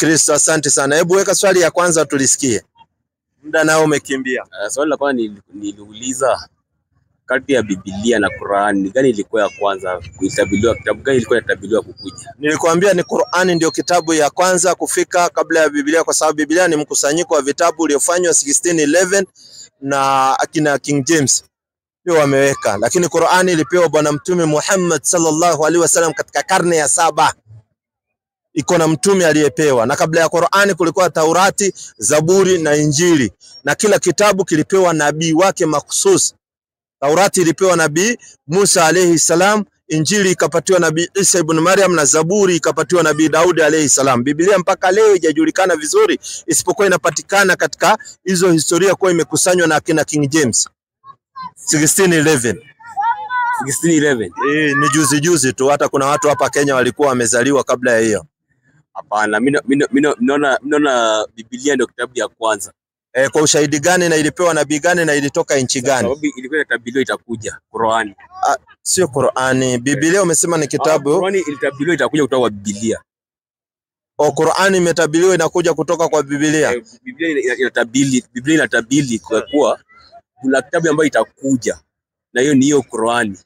Kristo, asante sana. Hebu weka swali ya kwanza tulisikie. Muda nao umekimbia. Swali la kwanza niliuliza kati ya Biblia na Qur'an ni gani ilikuwa ya kwanza kuitabiliwa, kitabu gani ilikuwa inatabiliwa kukuja? Nilikwambia ni Qur'ani ndio kitabu ya kwanza kufika kabla ya Biblia, kwa sababu Biblia ni mkusanyiko wa vitabu uliofanywa 1611 na akina King James ndio wameweka, lakini Qur'ani ilipewa Bwana Mtume Muhammad sallallahu alaihi wasallam katika karne ya 7. Iko na mtume aliyepewa, na kabla ya Qur'ani kulikuwa Taurati, Zaburi na Injili, na kila kitabu kilipewa nabii wake makhsus. Taurati ilipewa nabii Musa alayhi salam, Injili ikapatiwa nabii Isa ibn Maryam, na Zaburi ikapatiwa nabii Daudi alayhi salam. Biblia mpaka leo haijajulikana vizuri, isipokuwa inapatikana katika hizo historia kuwa imekusanywa na akina King James 1611. 1611. Ni juzi juzi tu, hata kuna watu hapa Kenya walikuwa wamezaliwa kabla ya hiyo. Hapana, mimi naona Biblia ndio kitabu ya kwanza. Kwa ushahidi gani, na ilipewa nabii gani, na ilitoka nchi gani? Sababu ilikuwa inatabiriwa itakuja Qur'ani. Sio Qur'ani. Biblia umesema ni kitabu. Qur'ani ilitabiriwa itakuja kutoka kwa Biblia. O, Qur'ani imetabiriwa inakuja kutoka kwa Biblia. Biblia inatabiri kwa kuwa kuna kitabu ambayo itakuja, na hiyo ni hiyo Qur'ani.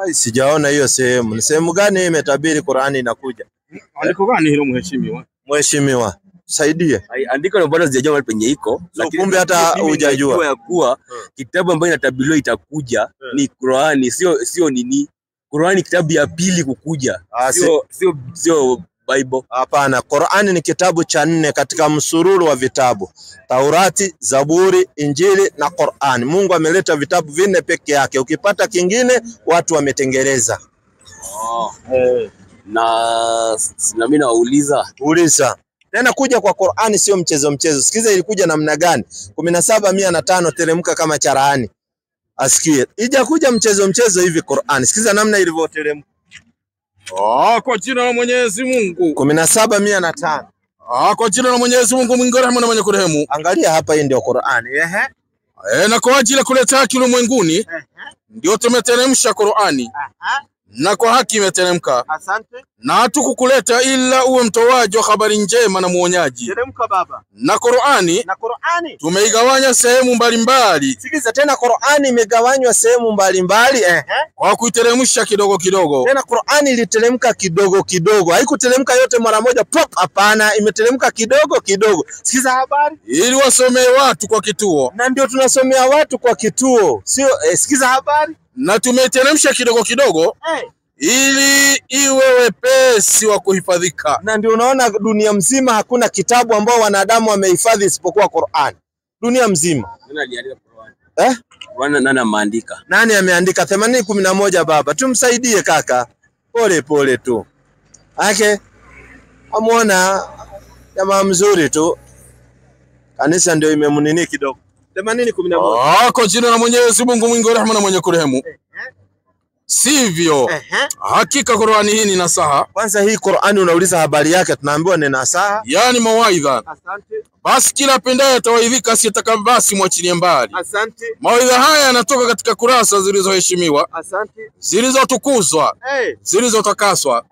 Ai, sijaona hiyo sehemu. Ni sehemu gani imetabiri Qur'ani inakuja? Andiko gani hilo mheshimiwa? Mheshimiwa, saidie. Andiko la bado sijajua mahali penye iko, lakini kumbe hata hujajua ya kuwa kitabu ambayo inatabiriwa itakuja ni Qur'ani, sio nini. Qur'ani kitabu ya pili kukuja. Sio Bible. Hapana, Qur'ani ni kitabu cha 4 katika msururu wa vitabu. Taurati, Zaburi, Injili na Qur'ani. Mungu ameleta vitabu 4 peke yake. Ukipata kingine watu wametengereza. Na mimi nauliza. Uliza. Tena kuja kwa Qur'ani sio mchezo mchezo. Sikiza ilikuja namna gani? 1705 teremka kama charahani. Asikie. Ija kuja mchezo mchezo hivi Qur'ani. Sikiza namna ilivyoteremka. Kwa jina la Mwenyezi Mungu. 1705. Kwa jina la Mwenyezi Mungu mwingi wa rehema na mwenye kurehemu. Angalia hapa, hii ndio Qur'ani. Na kwa ajili ya kuleta haki ulimwenguni ndio tumeteremsha Qur'ani. Na kwa haki imeteremka. Asante. Na hatukukuleta ila uwe mtoaji wa habari njema na muonyaji. Teremka baba. Na Qur'ani, tumeigawanya sehemu mbalimbali. Sikiza tena, Qur'ani imegawanywa sehemu mbalimbali kwa kuiteremsha kidogo kidogo. Tena Qur'ani iliteremka kidogo kidogo. Haikuteremka yote mara moja pop, hapana, imeteremka kidogo kidogo. Sikiza habari. Ili wasomee watu kwa kituo. Na ndio tunasomea watu kwa kituo. Sio sikiza habari. Na tumeiteremsha kidogo kidogo ili iwe wepesi wa kuhifadhika. Na ndio unaona dunia mzima hakuna kitabu ambao wanadamu wamehifadhi isipokuwa Qur'an. Dunia mzima. Nani aliandika Qur'an? Qur'an nani ameandika? Nani ameandika? 8011 baba. Tumsaidie kaka. Pole pole tu. Ake amuona jamaa mzuri tu. Kanisa ndio imemnini kidogo. 8011. Kwa jina la Mwenyezi Mungu mwingi wa rehema na mwenye kurehemu. Sivyo. Hakika Qur'ani hii ni nasaha. Kwanza hii Qur'ani unauliza habari yake, tunaambiwa ni nasaha, yani mawaidha. Asante. Basi kila apendaye atawaidhika, asiyetaka basi mwachilie mbali. Asante. Mawaidha haya yanatoka katika kurasa zilizoheshimiwa. Asante. Zilizotukuzwa. Zilizotakaswa.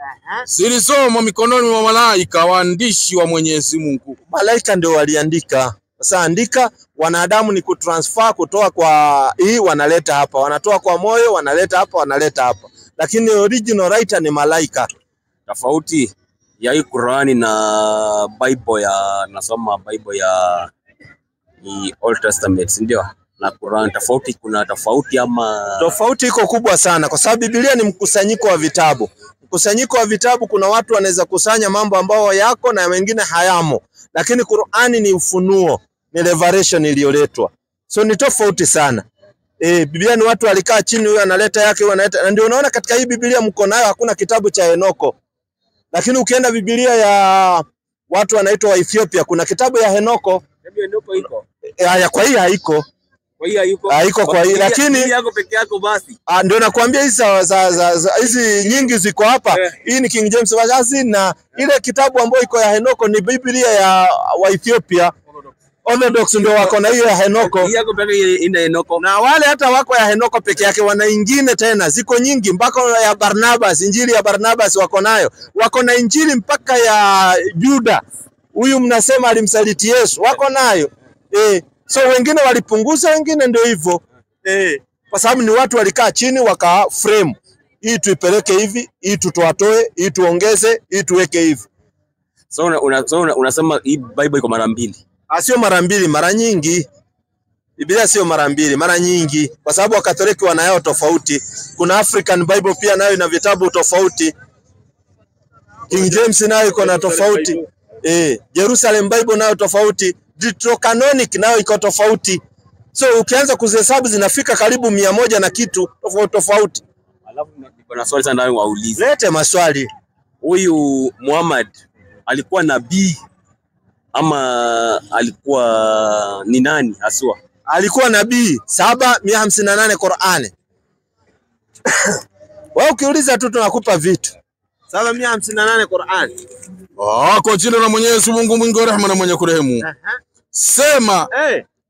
Zilizomo mikononi mwa malaika waandishi wa Mwenyezi Mungu. Malaika ndio waliandika. Sasa andika, wanadamu ni kutransfer kutoa kwa hii wanaleta hapa, wanatoa kwa moyo wanaleta hapa, wanaleta hapa. Lakini original writer ni malaika. Tofauti ya hii Qur'ani na Bible ya nasoma Bible ya Old Testament, ndio? Na Qur'an tofauti, kuna tofauti ama? Tofauti iko kubwa sana, kwa sababu Biblia ni mkusanyiko wa vitabu. Mkusanyiko wa vitabu, kuna watu wanaweza kusanya mambo ambao yako na wengine hayamo. Lakini Qur'ani ni ufunuo, ni revelation iliyoletwa. So ni tofauti sana. Biblia ni watu walikaa chini, huyu analeta yake, huyu analeta. Na ndio unaona katika hii Biblia mko nayo hakuna kitabu cha Henoko. Lakini ukienda Biblia ya watu wanaitwa wa Ethiopia kuna kitabu ya Henoko. Henoko iko. Ya kwa hii haiko. Kwa hii haiko. Haiko kwa hii, lakini yako peke yako basi. Ndio nakwambia hizi hizi nyingi ziko hapa. Hii ni King James Version, na ile kitabu ambayo iko ya Henoko ni Biblia ya wa Ethiopia. Orthodox ndio wako na hiyo ya Henoko. Hii yako peke ina Henoko. Na wale hata wako ya Henoko peke yake, wana ingine tena ziko nyingi mpaka ya Barnabas, injili ya Barnabas wako nayo. Wako na injili mpaka ya Juda. Huyu mnasema alimsaliti Yesu, wako nayo. So wengine walipunguza, wengine ndio hivyo. Kwa sababu ni watu walikaa chini waka frame. Hii tuipeleke hivi, hii tutoatoe, hii tuongeze, hii tuweke hivi. So unasema hii Bible iko mara mbili. Sio mara mbili, mara nyingi. Biblia sio mara mbili, mara nyingi, kwa sababu Wakatoliki wana yao tofauti. Kuna African Bible pia nayo ina vitabu tofauti. King James nayo iko na tofauti. Jerusalem Bible nayo tofauti. Deuterocanonic nayo iko tofauti. So ukianza kuzihesabu zinafika karibu 100 na kitu tofauti tofauti. Alafu niko na swali sana waulize. Lete maswali. Huyu Muhammad alikuwa nabii ama alikuwa ni nani haswa? Alikuwa nabii 758 Qur'ani. Wewe ukiuliza tu tunakupa vitu. 758 Qur'ani. Kwa jina la Mwenyezi Mungu mwingi wa rehema na mwenye kurehemu. Sema,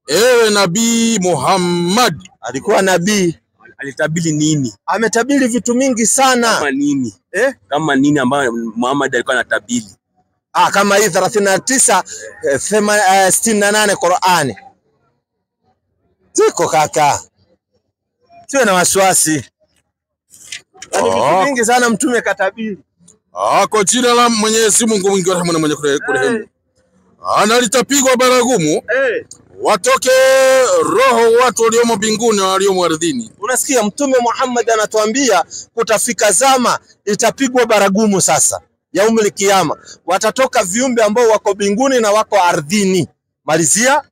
ewe Nabii Muhammad. Alikuwa nabii. Alitabiri nini? Ametabiri vitu mingi sana. Kama nini? Kama nini ambayo Muhammad alikuwa anatabiri? Kama hii 39 68 Qur'ani. Ziko kaka. Siwe na wasiwasi. Yaani vitu vingi sana mtume katabiri. Kwa jina la Mwenyezi Mungu mwingi wa rehema na mwenye kurehemu. Na litapigwa baragumu, watoke roho watu waliomo mbinguni na waliomo ardhini. Unasikia Mtume Muhammad anatuambia kutafika zama itapigwa baragumu sasa yaumul kiyama, watatoka viumbe ambao wako mbinguni na wako ardhini. Malizia.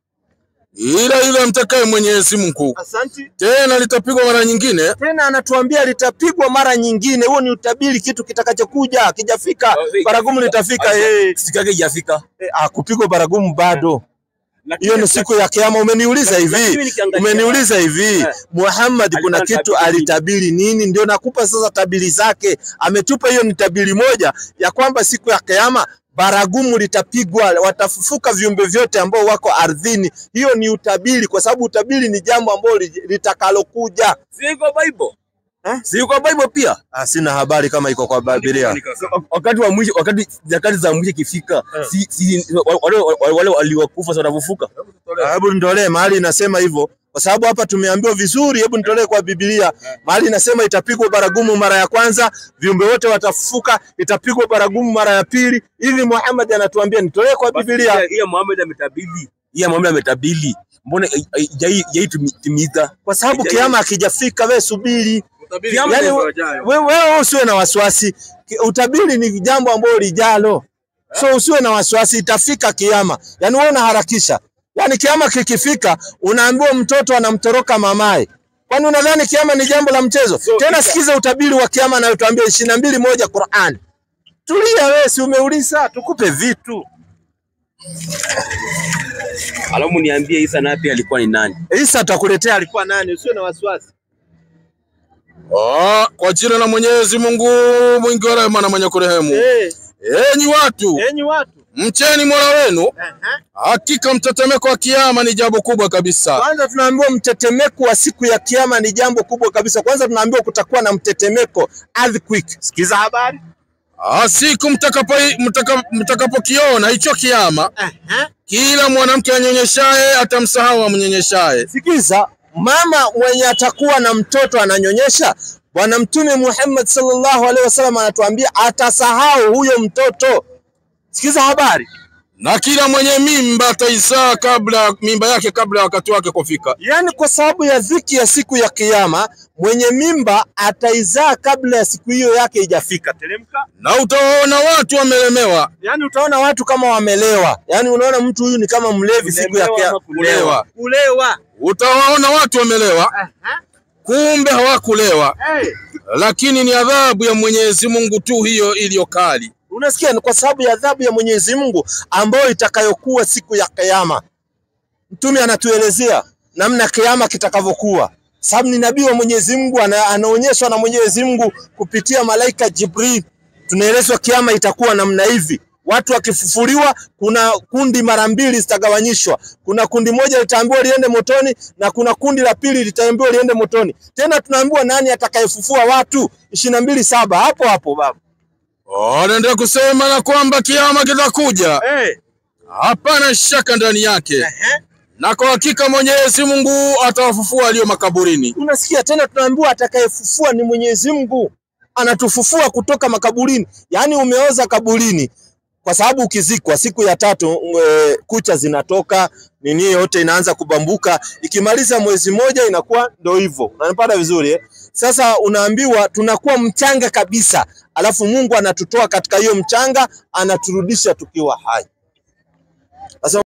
Ila yule mtakaye Mwenyezi Mungu. Asante. Tena litapigwa mara nyingine. Tena anatuambia litapigwa mara nyingine. Huo ni utabiri, kitu kitakachokuja kijafika. Baragumu litafika. Siku yake haijafika. Kupigwa baragumu bado. Hiyo ni siku ya kiyama. Umeniuliza hivi. Umeniuliza hivi. Muhammad kuna kitu alitabiri nini? Ndio nakupa sasa tabiri zake. Ametupa hiyo ni tabiri moja ya kwamba siku ya kiyama baragumu litapigwa, watafufuka viumbe vyote ambao wako ardhini. Hiyo ni utabiri, kwa sababu utabiri ni jambo ambalo litakalokuja. Si iko Bible? Si iko Bible pia? Sina habari kama iko kwa Biblia. Wakati wa mwisho, wakati nyakati za mwisho ikifika, si wale waliokufa watafufuka. Hebu nitolee mahali inasema hivyo, kwa sababu hapa tumeambiwa vizuri. Hebu nitolee kwa Biblia mahali inasema itapigwa baragumu mara ya kwanza, viumbe wote watafufuka, itapigwa baragumu mara ya pili. Hivi Muhammad anatuambia, nitolee kwa Biblia. Hiyo Muhammad ametabiri. Hiyo Muhammad ametabiri. Mbona haijatimiza? Kwa sababu kiama hakijafika, wewe subiri. Yaani wewe usiwe na wasiwasi. Utabiri ni jambo ambalo lijalo. So usiwe na wasiwasi, itafika kiama. Yaani wewe unaharakisha. Yaani kiama kikifika unaambiwa mtoto anamtoroka mamaye. Kwani unadhani kiama ni jambo la mchezo? So, tena sikiza utabiri wa kiama anayotuambia 22:1 Qur'an. Tulia wewe, si umeuliza tukupe vitu. Alafu niambie Isa napi alikuwa ni nani? Isa atakuletea alikuwa nani, usiwe na wasiwasi. Kwa jina la Mwenyezi Mungu mwingi wa rehema na mwenye kurehemu. Enyi watu, enyi watu, mcheni Mola wenu. Hakika mtetemeko wa kiyama ni jambo kubwa kabisa. Kwanza tunaambiwa mtetemeko wa siku ya kiyama ni jambo kubwa kabisa. Kwanza tunaambiwa kutakuwa na mtetemeko, earthquake. Sikiza habari. Siku mtakapokiona hicho kiyama, kila mwanamke anyonyeshaye atamsahau amnyonyeshaye. Sikiza, mama mwenye atakuwa na mtoto ananyonyesha, Bwana Mtume Muhammad sallallahu alaihi wasallam anatuambia atasahau huyo mtoto. Sikiza habari. Na kila mwenye mimba ataizaa kabla mimba yake kabla wakati wake kufika. Yaani kwa sababu ya dhiki ya siku ya kiyama, mwenye mimba ataizaa kabla ya siku hiyo yake ijafika. Teremka. Na utaona watu wamelemewa. Yaani utaona watu kama wamelewa. Yaani unaona mtu huyu ni kama mlevi siku ya kiyama. Kulewa. Kulewa. Utawaona watu wamelewa. Kumbe hawakulewa. Lakini ni adhabu ya Mwenyezi Mungu tu hiyo iliyo kali. Unasikia, ni kwa sababu ya adhabu ya Mwenyezi Mungu ambayo itakayokuwa siku ya kiyama. Mtume anatuelezea namna kiyama kitakavyokuwa. Sababu ni nabii wa Mwenyezi Mungu, anaonyeshwa na Mwenyezi Mungu kupitia malaika Jibril. Tunaelezwa kiyama itakuwa namna hivi. Watu wakifufuliwa, kuna kundi mara mbili zitagawanyishwa. Kuna kundi moja litaambiwa liende motoni na kuna kundi la pili litaambiwa liende motoni. Tena tunaambiwa nani atakayefufua watu? 22:7 hapo hapo baba. Anaendelea kusema na kwamba kiyama kitakuja. Hapana shaka ndani yake. Na kwa hakika Mwenyezi Mungu atawafufua walio makaburini. Unasikia tena, tunaambiwa atakayefufua ni Mwenyezi Mungu, anatufufua kutoka makaburini. Yaani umeoza kaburini, kwa sababu ukizikwa siku ya tatu kucha zinatoka, nini yote inaanza kubambuka, ikimaliza mwezi moja inakuwa ndo hivyo. Unanipata vizuri eh? Sasa unaambiwa tunakuwa mchanga kabisa, alafu Mungu anatutoa katika hiyo mchanga, anaturudisha tukiwa hai. Sasa